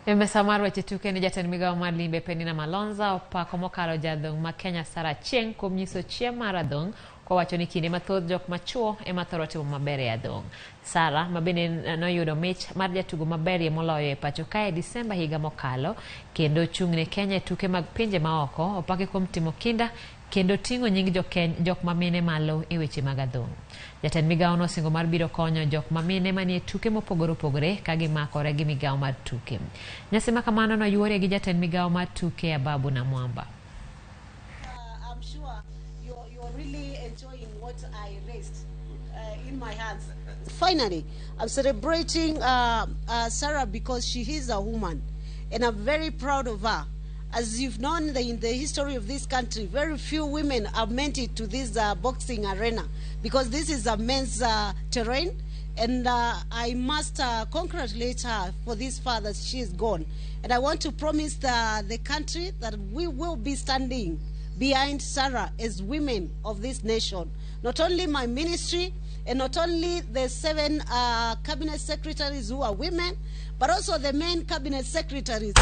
E mesa mar weche tuke ni jatend migawo mar limbe Penina Malonza opako mokalo jadhong' ma Kenya Sarah Achieng' kuom nyiso chia mar adhong' kowacho ni kinde mathoth jok machuo ema thoro timo maber e adhong'. Sarah ma bende noyudo mich mar jatugo maberie moloyo e pacho kae Disemba higa mokalo kendo ochung' ne Kenya e tuke mag pinje maoko opaki kuom timo kinda kendo ting'o nying jok mamine malo e weche mag adhong'. Jatend migawo nosingo mar biro konyo jok mamine manie tuke mopogore opogore ka gimakore gi migawo mar tuke. Nyasi ma kamano noyuorie gi jatend migawo mar tuke Ababu Namwamba. I'm sure you're really enjoying what I raised in my hands. Finally, I'm celebrating Sarah because she is a woman, and I'm very proud of her. As you've known in the history of this country, very few women have made it to this boxing arena because this is a men's terrain. And I must congratulate her for this far that she has gone. And I want to promise the country that we will be standing behind Sarah as women of this nation. Not only my ministry, and not only the 7 cabinet secretaries who are women, but also the men cabinet secretaries.